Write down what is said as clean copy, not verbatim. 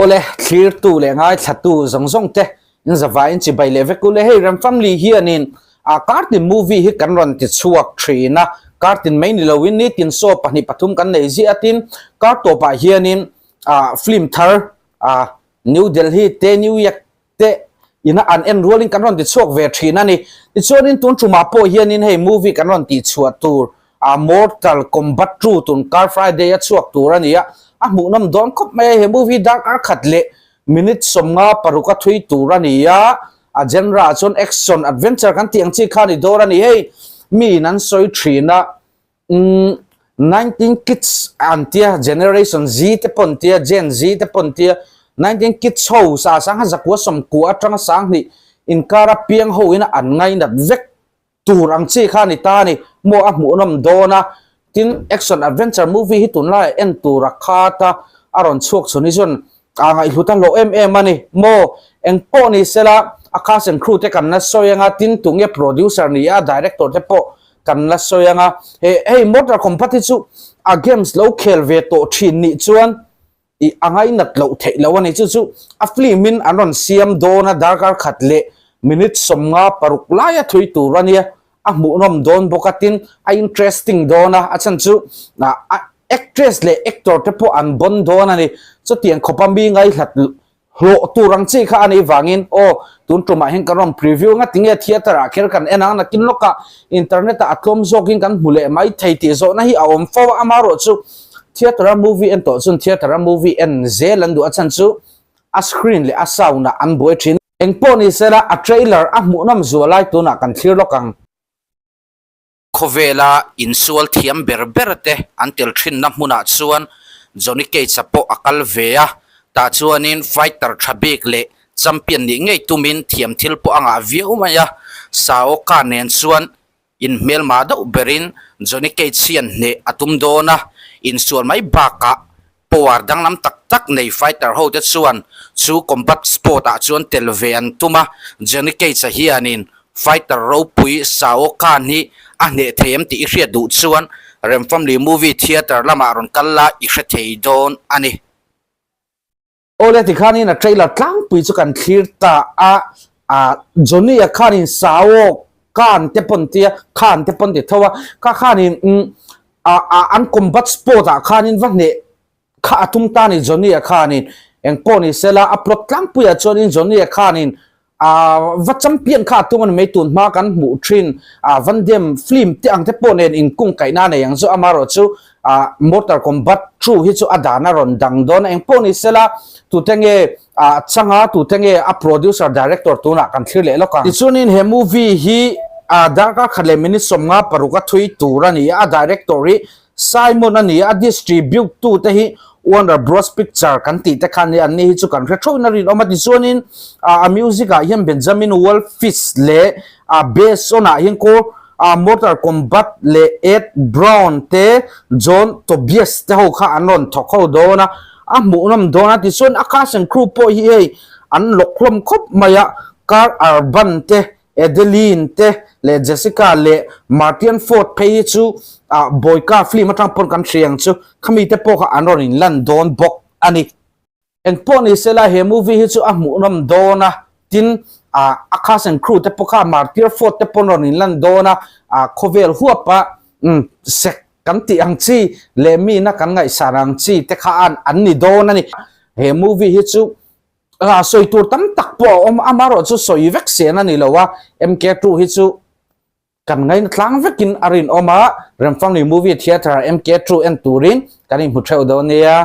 Awle, thlirtu leh ngaithlatu zawng zawng te in zavaiin chibai leh vek ule. Hei Rem Family hianin a kartin movie hi kan rawn ti chhuak thin a, kartin mai ni loin nitin show pahnih pathum kan nei ziah a tin kar tawpah hianin ah film thar ah New Delhi te New York te ina an en rualin kan rawn ti chhuak ve thin a ni. Tichuanin tun tumah pawh hianin hei movie kan rawn tih chhuah tur a Mortal Kombat 2 tun kar Friday a chhuak tur a ni a, a hmuhnawm dawn khawp mai a, he movie darkar khat leh minute 56 a thui tur a ni a, a genre ah chuan action adventure kan tih ang chi kha a ni dawn a ni. Hei miin an sawi thin a, umm 19 kids an tia generation Z te pawh an tia Gen Z te pawh an tia 19 kids ho sa sangha zakua sawmkua atanga sanghnih inkara piang ho ina an ngainat vek tur ang chi kha a ni ta a ni maw a hmuhnawm dawn a tin action adventure movie hi tunlaiah en tur a khat a a rawn chhuak chhun hi chuan a ngaihhlut a hlawh em em a ni maw eng pawh ni sela a cast and crew te kan la sawi anga tin tunge producer ni a director te pawh kan la sawi anga he hei Mortal Kombat hi chu a games lo khel ve tawh thin nih chuan ih a ngainat loh theih loh a ni chu chu a film in an rawn siam dawn a darkar khat leh minute 56 laia thui tur a nia a hmuhnawm dawn bawk a tin a interesting dawn a a chhan chu ah actress leh actor te pawh an bawn dawn a ni chutiang khawpa mi ngaihlat hlawh tur ang chi kha a nih vangin aw tun tumah hian kan rawn preview anga tinge theatre ah kher kan en ang nakin lawkah internet ah a tlawm zawkin kan hmu leh mai thei tih zawhna hi a awm fo a amaherawh chu theatre a movie en tawh chuan theatre a movie en zel an duh a chhan chu a screen leh a sound ah an buai thin. Engpawh ni sela a trailer a hmuhnawm zual lai tunah kan thlir lawk ang. Khawvela insual thiam ber ber te an tel thinna hmunah chuan Johnny Cage-a pawh a kal ve a, tah chuanin fighter tha bik leh champion nih ngei tumin thiam thil pawh a ngah viau mai a, Sao Khan nen chuan inhmelma deuh berin Johnny Cage hian hneh a tum dawn a, insual mai bakah power danglam tak tak nei fighter ho te chuan chu combat sport ah chuan tel ve an tum a, Johnny Cage-a hianin fighter ropui Shao Kahn hi a hneh thei em tih i hriat duh chuan Remfamily Movie Theatre lamah rawn kal la i hre thei dawn a ni. Awle tikhanin a trailer tlangpui chu kan thlir ta a, ah Johnny-a khanin Shao Kahn te pawn tia Khan te pawn ti tho a, kha khanin umm ah ah an combat sport ah khanin va hneh kha a tum ta a ni Johnny-a khanin engpawh ni sela a plot tlangpuiah chuanin Johnny-a khanin ah va champion kha a tum a ni mai tun hma kan hmuh thin ah Van Damme film te ang te pawh nen inkung kaihna a nei ang chu amaherawh chu ah Mortal Kombat 2 hi chu a dan a rawn dang dawn a engpawh ni sela tute nge ah changa tute nge a producer director tunah kan thlir leh lawk ang. Tichuanin he movie hi ah darkar khat leh minute 56 a thui tur a ni a, a director hi Simon a ni a, a distribute tu te hi Warner Bros Picture kan tih te kha a ni, an ni hi chu kan hre theuhin a rinawm a, tichuanin ah a music ah hian Benjamin Wallfisch leh ah based on ah hian ko ah Mortal Kombat leh Ed Brown te John Tobias te ho kha an rawn thawk ho dawn a, a hmuhnawm dawn a tichuan a cast and crew pawh hi hei an lawk hlawm khawp mai a, Karl Urban te Adeline te leh Jessica leh Martian Ford phei hi chu ah Boyka film atang pawn kan hria ang chu khami te pawh kha an rawn in lan dawn bawk a ni. Engpawh ni sela he movie hi chu a hmuhnawm dawn a tin ah a cast and crew te pawh kha Martier Ford te pawn rawn in lan dawn a ah khawvel huapa umm sek kan tih ang chi leh mina kan ngaihsan ang chi te kha an an ni dawn a ni. He movie hi chu ah sawi tur tam tak pawh a awm amaherawh chu sawi vek sen a ni lo a MK2 hi chu kan ngaina tlang vekin a rinawm a Remfamily Movie Theatre ah MK2 en turin kan inhmu theuh dawn nia.